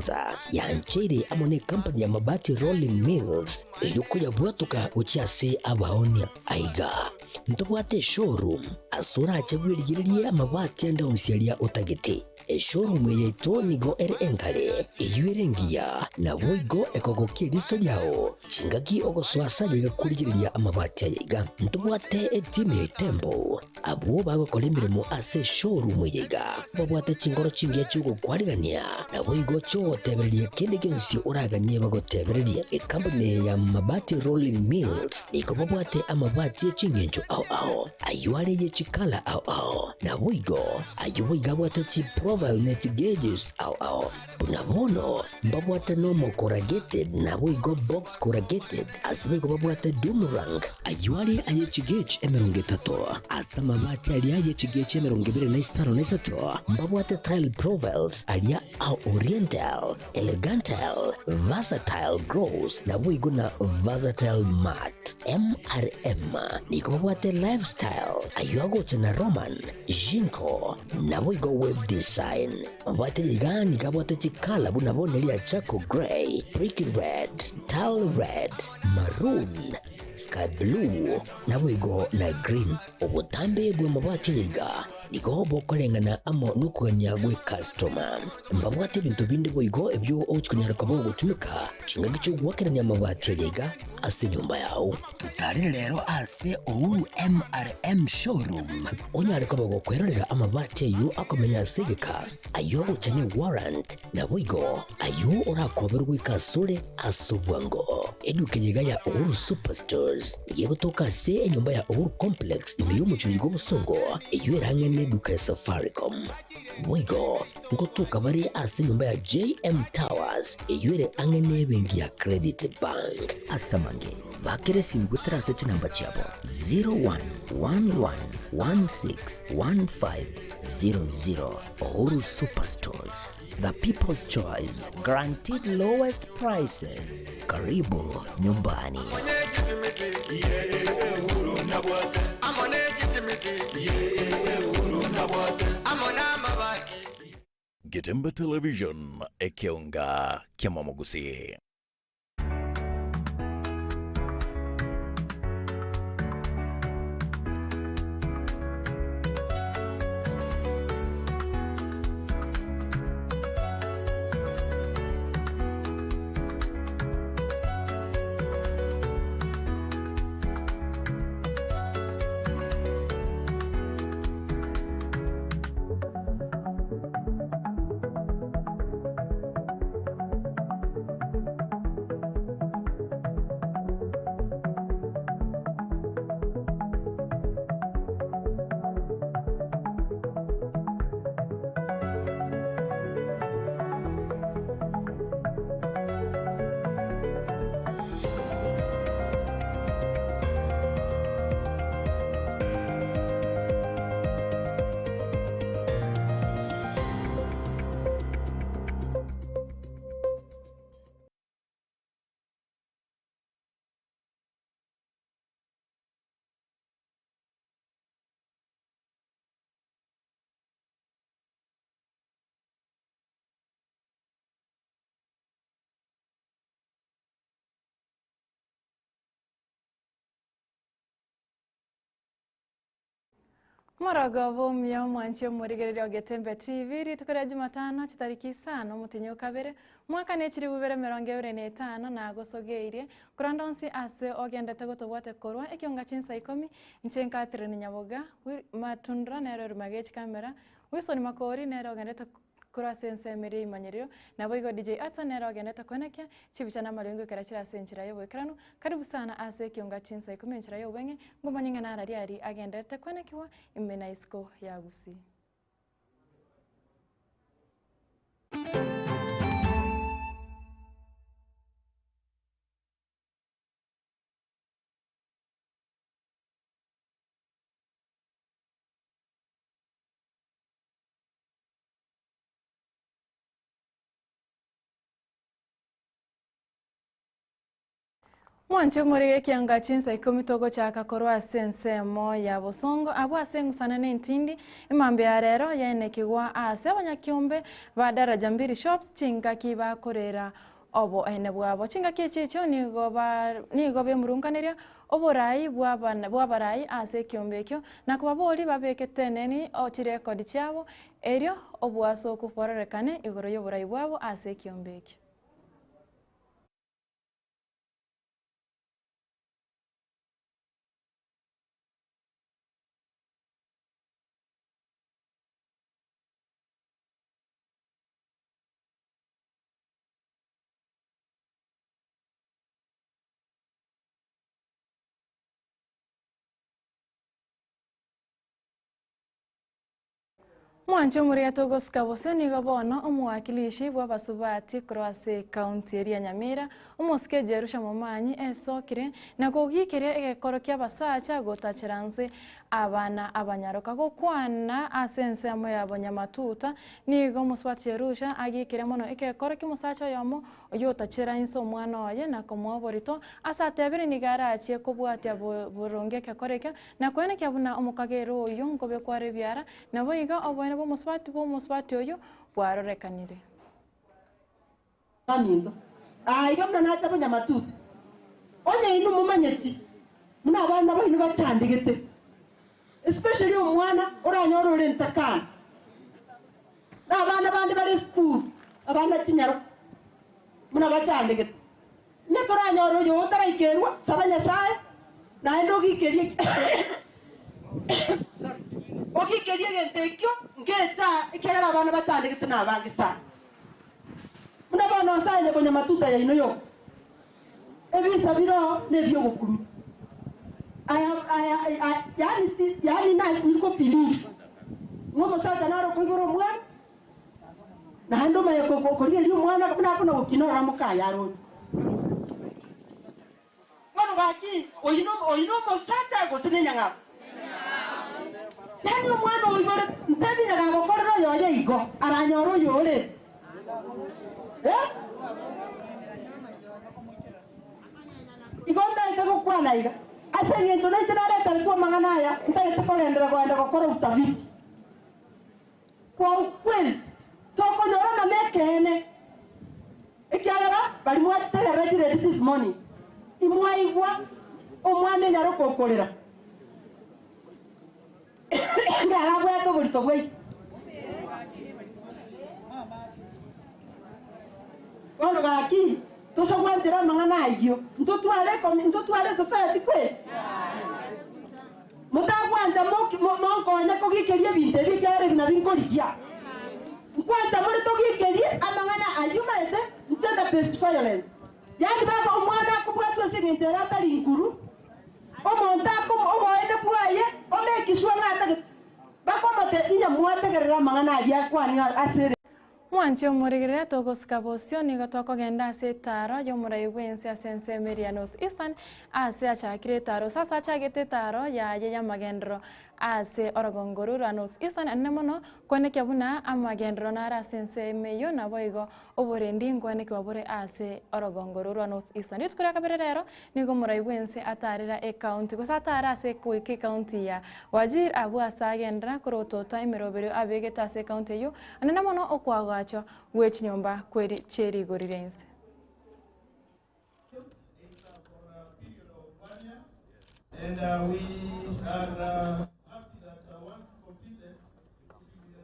Kwanza yancheire amo necompany ya Mabati Rolling Mills erio koyabwatoka gochia ase abaonia. Aiga ntobwate eshowroom ase orache bwerigererie amabati ande onsi aria otagete. Eshowroom eye yaito nigo ere enkare, eyio ere engiya, naboigo ekogokia eriso riao chingaki ogosoa ase ayaiga korigereria amabati ayaiga. Ntobwate etimu ya Itembo Abwo bagokora emeremo ase eshowroom eye iga babwate chinkoro chingiya chi'ogokwarigania, naboigo chi'ogotebereria kende gionsi oraganie bagotebererie. Ekampuni eye ya Mabati Rolling Mills nigo babwate amabati e ching'encho ao ao, ayio are ye chikala ao ao, naboigo ayio boigo abwate chiprofile ne chigauges ao ao. Buna bono mbabwate normal corrugated naboigo box corrugated, ase boigo babwate doom rank, ayio are aye chigauge 30, ase amabati aria aye chigauge 23 mbabwate tile profiles aria a oriental, elegantal, versatile gloss naboigo na versatile matte. MRM nigo babwate lifestyle, ayio agocha na Roman, Jinko, naboigo web design. Mabwate iga nigo abwate chikala buna bono ria charcoal grey, brick red, dull red, maroon, sky blue, naboigo na green. Obotambe bw'amabati aya iga nigo bokoreng'ana amo nokogania gw'ekastoma. Mbabwate ebinto binde boigo ebio ogochi konyara koba ogotumeka chingaki chi'ogoakerania amabati aya iga ase enyomba yao. Totarere rero ase Uhuru MRM Showroom onyare koba gokwerorera amabati ayio akomenya ase egeka, ayio agocha ne warrant, naboigo ayio orakoberwe goika asore ase obwango. Eduka eye iga ya Uhuru Superstores nigo egotoka ase enyomba ya Uhuru Complex ime y'omochie oiga obosongo, eyio ere ang'e neduka ya Safaricom. Boigo ngotoka bare ase enyomba ya JM Towers eyio ere ang'e nebenki ya Credit Bank. Ase amange, bakera esimi goetera ase chinamba chiabo 0111161500. Uhuru Superstores, the people's choice, guaranteed lowest prices. Karibu nyumbani. Getembe Television, ekeonga ki'amamogusii. Omorogoba omuya omwanchi omorigereria o Getembe TV, rituko ria Jumatano chitariki isano omotienyi o kabere, omwaka ne chilifu ibere emerongo ebere na etano nagosogeirie korende onsi ase ogendete gotobwate korwa ekionga chinsa ikomi, inche Catherine Nyaboga, Matundura nere orumaga echikamera, Wilson Makori nere ogendete Korwa ase ensemo eria y'eimanyerero, naboigo DJ Arthur nere ogendete koenekia chibicha na amariogi goikera chire ase enchera y'oboikeranu, karibu sana ase ekionga chinsa ikomi enchera y'obweng'e, ngomanye ng'a nararia aria agenderete koenekigwa ime na isiko ya Gusii. Mwanche omorege ekianga chinsa ikomi togochaka korwa ase ensemo ya Bosongo abwo ase eng'usana na entindi emambia ya rero yaenekigwa ase abanyakiombe ba Daraja Mbili Shops chingaki bakorera oboene bwabo. Chingaki echi echio nigo ba nigo bemurunkaneria oborai bw'abarai ase ekiombe ekio na kobabori babekete neni chirekodi chiabo erio obwasoku bororekane igoro y'oborai bwabo ase ekiombe ekio. Mwanche omorege togosika bosio nigo bono omowakilishi bw'abasubati korwa ase ekaunti eria ya Nyamira, omosike Jerusha Momanyi esokire na kogikeria egekoro kia abasacha gotachera nse abana abanyaroka gokwana ase ensemo ya bonyamatuta. Nigo omosubati Jerusha agikire mono egekoro kia omosacha oyomo oywo otachera inse omwana oye na komoa oborito ase atebire nigo arachie kobwatia boronge egekoro ekio na koenekia buna omokagere oyo nkobekwa are ebiara nabo iga oboene bw'omosubati bw'omosubati oywo bwarorekanire. Baminto, aiga buna nacha bonyamatuta, onye inwe momanyeti buna abana baino bachandegete, especially omwana oranyore ore ntakana, na abana bande bare esukuru, abana chinyaro buna bachandegete. Onye toranyore oyo otaraikerwa, saba Nyasae, naende ogikerie sorry, ogikerie egento ekio ngecha ekiagera abana bachandegete nabange sana. Buna bono nse aye konya matuta yaino yoka, ebisa biro nebiogokumia. I have, I, I, yani, ti, yani nasi niko believe ng'a omosacha naro okoibora omwana, naende omanye korigereria omwana buna akona gokina ora mokaye aroche. Bono gaki, oyio no, oyio nomosacha gose nenyang'au? Yani omwana oibore, ntebi onye gagokorera oyoye igo, aranyore oyo ore. Eh? Igo ntagete gokwana iga, ase eng'encho nainche nareteretwe amang'ana aya, ntagete kogenderera kogenda gokora utafiti. Kwa ukweli, tokonyorana nekeene, ekiagera baria mwachitegerera chiredi this morning, imwaigwa omwana enyaroka okorera, ng'a abwate oborito bwa ise. Bono gaki, tosogwanchera amang'ana ayio, ntotware ntotware esociety kweri? Motagwancha monkonye kogikeria ebinto ebi ekiagera ebi nabio nkorigia. Nkwancha more togikerie amang'ana ayio maete gender based violence. Yaani baba omwana akobwatwa ase eng'encho ere atari nkuru, omonto oboene bwaye omake sure ng'a atagete bakomote inye mwategerera amang'ana aria akwania ase. Mwanche omorigereria togosika bosio nigo tokogenda ase etaro y'omorai bw'ense ase ensemo eria ya North Eastern ase achakire etaro sasa achagete etaro yaye y'amagendero ase orogongo rwa North Eastern anene mono kwenekia buna amagendero nare ase ensemo eyio nabo igo oborendi nkwenekiwa bore ase orogongo rwa North Eastern. Rituko ria kabere rero nigo omorai bw'ense atarera ekaunti gose atare ase goika ekaunti ya Wajir abwo ase agendera korotota emeroberio abegete ase ekaunti eyio anene mono okwagachwa gwe chinyomba kweri chierigori ria inse. And we are happy that once completed, it will be the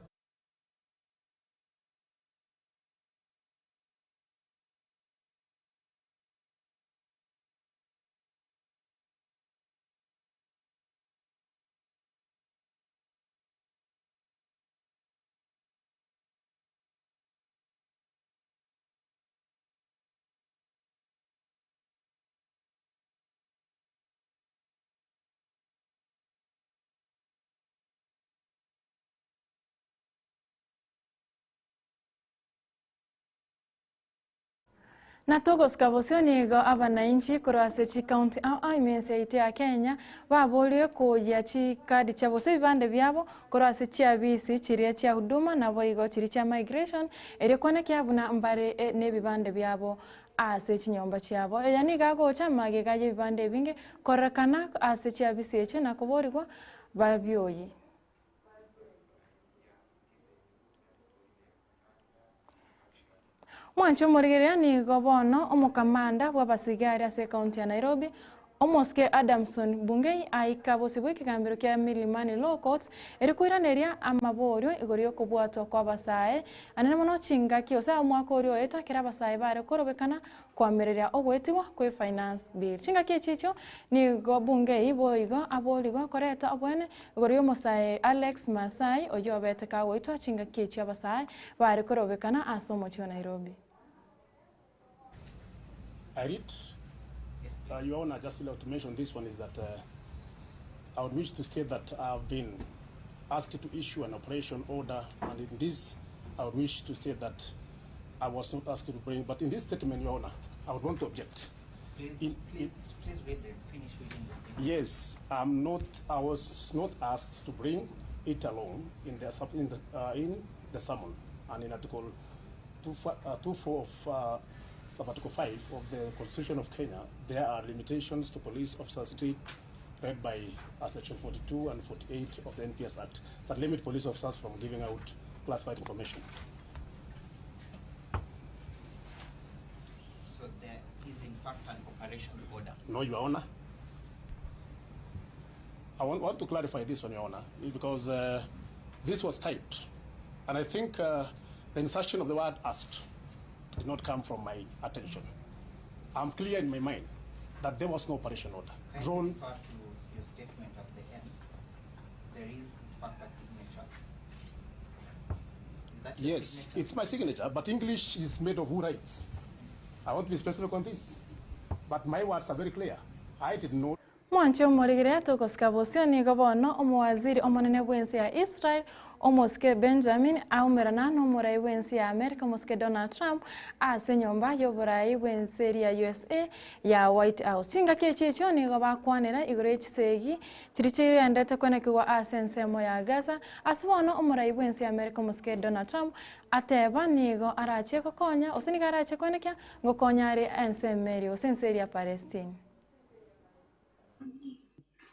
Na togosika bosio nigo abanainchi korwa ase chikaunti ao ao ime ense yaito ya Kenya baborie koyia chikadi chiabo gose ebibande biabo korwa ase chiabisi chiria chia Huduma naboigo chiria chia Migration erio kwanekea buna mbare nebibande biabo ase chinyomba chiabo. Aya nigo agocha amagega y'ebibande ebinge kororekana ase chiabisi echio na koborigwa babioyi. Mwanche omorigereria nigo bono omokamanda bw'abasigari ase ekaunti ya Nairobi, Omosike Adamson Bungei aika bosio bw'ekegambero kia Milimani Law Courts erio koiraneria amaborio igoro y'okobwatwa kw'abasae anene mono chingaki gose omwaka oria oeta ekero abasae bare korobekana Koamereria ogoetigwa kwe Finance Bill. Chingaki echi echio nigo Bungei boigo aborigwe koreta oboene igoro y'omosae Alex Masai oyio obete kagoitwa chingaki echio abasae bare korobekana ase omochie o Nairobi. I read, uh, Your Honor, just to mention this one is that uh, I would wish to state that I have been asked to issue an operation order, and in this, I would wish to state that I was not asked to bring, but in this statement, Your Honor, I would want to object. Please, In- please, please read the, finish reading the statement. Yes, I'm not, I was not asked to bring it along in the, sub- in the, uh, in the summon and in Article 2, 24 of uh, sub Article 5 of the Constitution of Kenya, there are limitations to police officers read, read by uh, Section 42 and 48 of the NPS Act that limit police officers from giving out classified information. So there is in fact an operation order. No, Your Honor. I want, want to clarify this one, Your Honor, because uh, this was typed. And I think uh, the insertion of the word asked did not come from my attention. I'm clear in my mind that there was no operation order. Kindly Drawn, refer to your statement at the end. There is in fact a signature. Is that your yes, signature? it's my signature, but English is made of who writes. I want to be specific on this. But my words are very clear. I did not Mwanche omorigereria togosika bosio nigo bono omowaziri omonene bw'ense ya Israel omosike Benjamin aumerana na omorai bw'ense ya America omosike Donald Trump ase enyomba y'oborai bw'ense eria ya USA ya White House. Chingaki echi echio nigo bakwanera igoro y'echisegi chiria chiendete kwenekigwa ase ensemo ya Gaza ase bono omorai bw'ense ya America omosike Donald Trump ateba nigo arachie gokonya gose nigo arachie kwenekia ngokonya are ensemo eria gose ense eria ya Palestine.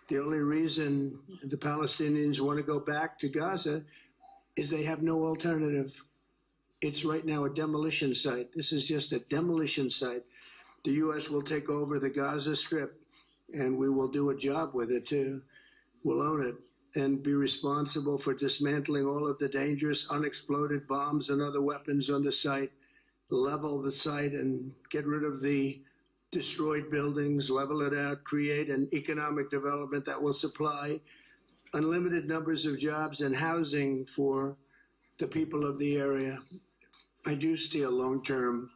The only reason the Palestinians want to go back to Gaza is they have no alternative. It's right now a demolition site. This is just a demolition site. The U.S. will take over the Gaza Strip and we will do a job with it too. We'll own it and be responsible for dismantling all of the dangerous unexploded bombs and other weapons on the site, level the site and get rid of the destroyed buildings, level it out, create an economic development that will supply unlimited numbers of jobs and housing for the people of the area. I do see a long-term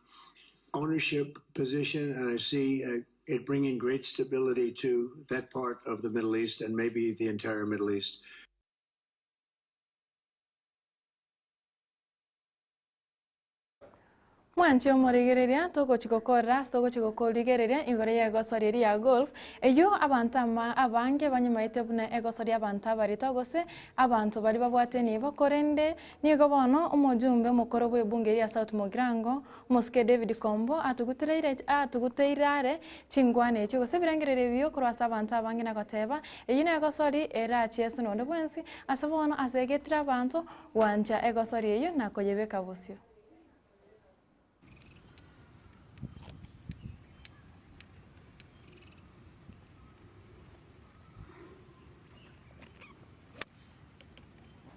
ownership position, and I see it bringing great stability to that part of the Middle East and maybe the entire Middle East. Mwanche omorigereria togochi gokorera ase togochi gokorigereria igoro ya egosori eria ya golf eywo abanto ama abange banyumaete buna egosori abanto abarito gose abanto baria babwate nibo korende nigo bono omojumbe omokoro bwa ebunge eria ya South Mugirango omosike David Kombo atugutereire atuguteire are chingwana echio gose ebirengererio ebio korwa ase abanto abange na goteba eywo na egosori erachie ase nonde bwensi ase bono ase egetire abanto gwancha egosori eywo na koyebeka bosio.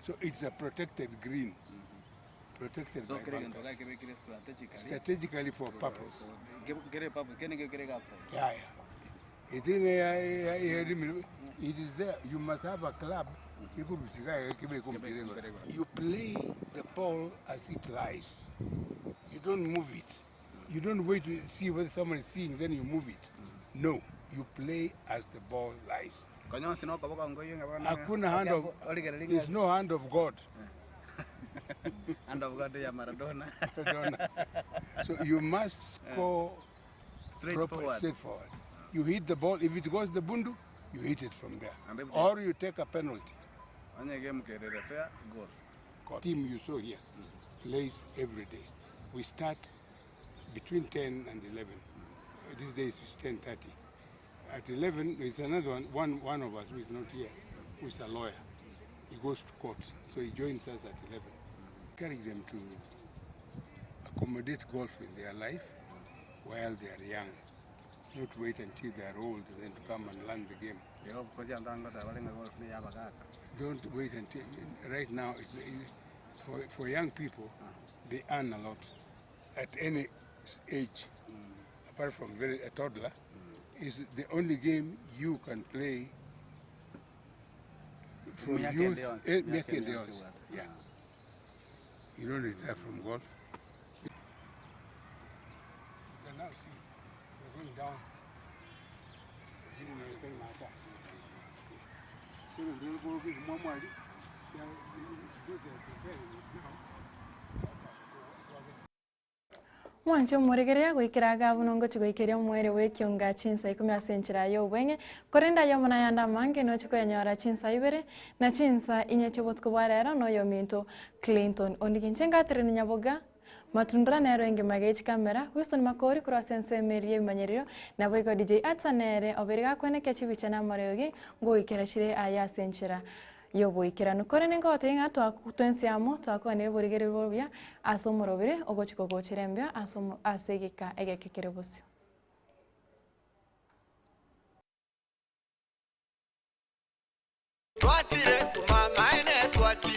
So it's a protected green, protected So by kere bankers. gento kebekire strategically. Strategically for purpose. Kere purpose, kene kere outside. Yeah, yeah. It is, it is there. You must have a club. You play the ball as it lies. You don't move it. You don't wait to see whether someone is seeing, then you move it. No, you play as the ball lies. Hakuna hand of, there's no hand of God. And I've got ya Maradona. Maradona. So you must score Straightforward. proper, straightforward. You hit the ball. If it goes the bundu, you hit it from there. And if Or you take a penalty. Onye game kerere fair goal. Team you saw here plays every day. We start between 10 and 11. These days it's 10:30. At 11, there's another one, one, one of us who is not here, who is a lawyer. He goes to court, so he joins us at 11. Encourage them to accommodate golf in their life while they are young, not wait until they are old and then to come and learn the game. Yeah, of course, I'm done golf ni yabagaka. Don't wait until right now. It's for young people, they earn a lot at any age, apart from very a toddler. Is the only game you can play from Miaka youth. ende yonsi, Eh, miaka miaka ende ende yonsi yonsi. what? Yeah. You don't retire from golf. You can now see we're going down. Mwanche omoregereria goikera gabu nongochi goikeria omwere bwa ekionga chinsa 10 ase enchera ya obweng'e korenda aye omona yande amange nochi koyanyora chinsa ibere na chinsa inye chia obotuko bwa rero na oyo ominto Clinton Ondieki inche ngaterania nyaboga matundra nero engima iga echikamera Wilson Makori korwa ase ensemo eria ebimanyererio nabo igo DJ Atsa nere obere gakwenekia chibicha na amareogi ngoikera chire aye ase enchera yoboikeranu korende nkogotebia ng'a twensi amo twakwanire oborigereria buya ase omorobere ogochi kogochera embeo ase ase egeka egeke kere bosio.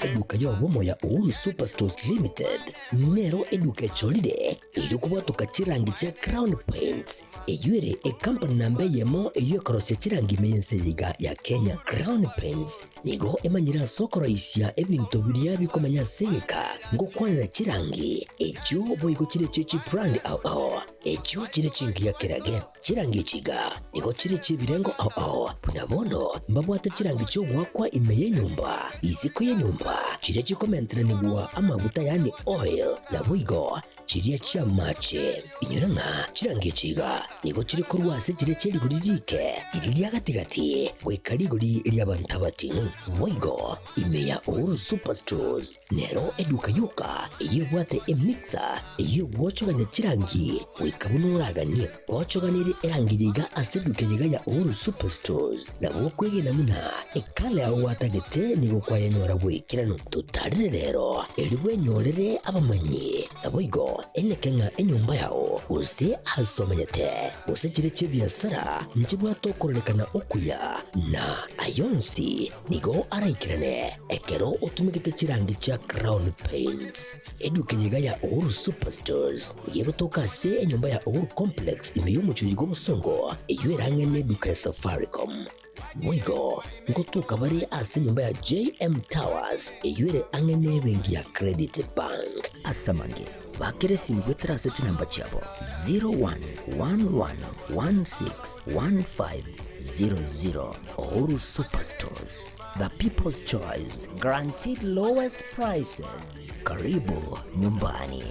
Eduka y'obomo ya Uhuru Superstores Limited nero eduka echorire erio kobwatoka chirangi chia Crown Paints eyio ere ecompany namba eyemo eyio ekorosia chirangi ime y'ense eye iga ya Kenya. Crown Paints nigo emanyire ase okoroisia ebinto biria bikomenya ase egeka ngokwanera chirangi echio boigo chire chie chibrand ao ao echio chire chingiya kerage. Chirangi echi iga nigo chire chi'ebirengo ao ao buna bono mbabwate chirangi chi'ogoakwa ime y'enyomba, isiko y'enyomba, chiria chikomenteranigwa amaguta yaani oil, naboigo chiria chi'amache. Inyora ng'a chirangi echi iga nigo chire korwa ase chiria chie rigori rike, riria ria gati-gati, goika rigori ri'abanto abating'u. Boigo ime ya Uhuru Superstores nero eduka yoka eyio ebwate emixer eyio egwochogania chirangi goika buna oraganie. Gwochoganirie erangi eye iga ase eduka eye iga ya Uhuru Superstores, nabo okwegena buna ekala yao gwatagete nigo kwayenyora bw'ekeranu. Totarire rero erio bwenyorere abamanyi, naboigo eneke ng'a enyomba yao gose ase omenyete gose chire chi'ebiasara nchibwate okororekana okuya, na ayonsi nigo araikerane ekero otumegete chirangi chia Crown Paints. Eduka eye iga ya Uhuru Superstores nigo egotoka ase enyomba ya Uhuru Complex ime y'omochie oyo bw'obosongo, eyio erang'e neduka ya Safaricom. Boigo ngotoka bare ase enyomba ya JM Towers eyio ere ang'e nebenki ya Credit Bank. Ase amange, bakera esimi goetera ase chinamba chiabo 0111161500. Uhuru Superstores, the people's choice, guaranteed lowest prices. Karibu nyumbani.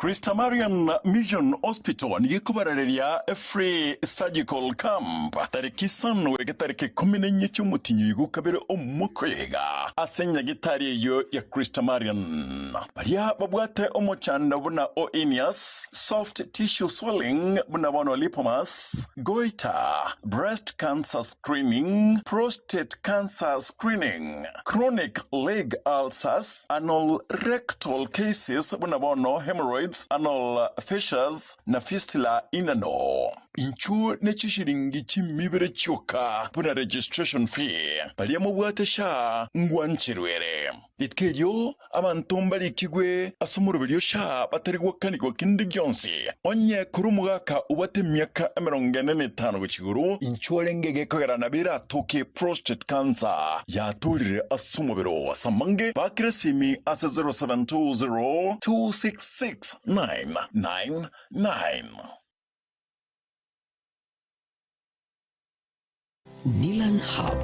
Christamarian Mission Hospital nigo ekobarareria Free Surgical Camp tariki isano goika tariki ikomi na inye chi'omotinyi oigo kabere omokoyega ase nyagitari eyio ya Christamarian. Baria babwate omochando buna o hernias, soft tissue swelling buna bono lipomas, goiter, breast cancer screening, prostate cancer screening, chronic leg ulcers, anal rectal cases buna bono hemorrhoids, anal fissures na fistula inano. Inchuo ne chishiringi chimibere chioka buna registration fee. Baria mobwate sha ngwancherwere. Rituko erio abanto mbarikigwe ase omoroberio sha batari gwakanigwa kende gionsi. Onye korwa omogaka obwate emiaka emerongo ene na etano gochia igoro, inchuo orenge gekogera nabo eratoke prostate cancer yatorire ase omobere oo. Ase amange bakire esimi ase 0720 266 999. Nilan Hub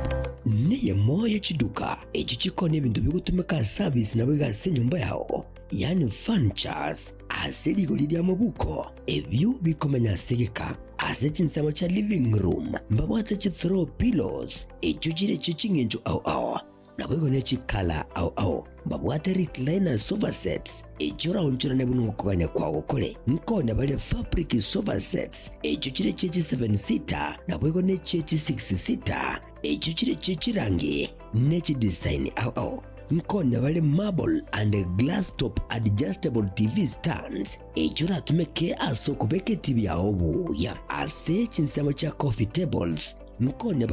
neyemo ye chiduka echio chikoonia ebinto bigotumeka ase abisi naboigo ase enyomba yao, yaani furnitures, ase rigori ri'amabuko, ebio bikomenya ase egeka. Ase chinsemo chia living room mbabwate chi throw pillows echio chire chie ching'encho ao ao, Naboigo ne chikala ao ao mbabwate recliner sofa sets, echio oraonchorane buna okogania kwao gokore. Nkonya bare fabric sofa sets, echio chire chie chi seven seater, naboigo ne chie chi six seater, echio chire chie chirangi ne chidesign ao ao. Nkonya bare marble and glass top adjustable TV stands, echio oratumeke ase okobeka etibi yao buya. Ase chinsemo chia coffee tables, nkonya.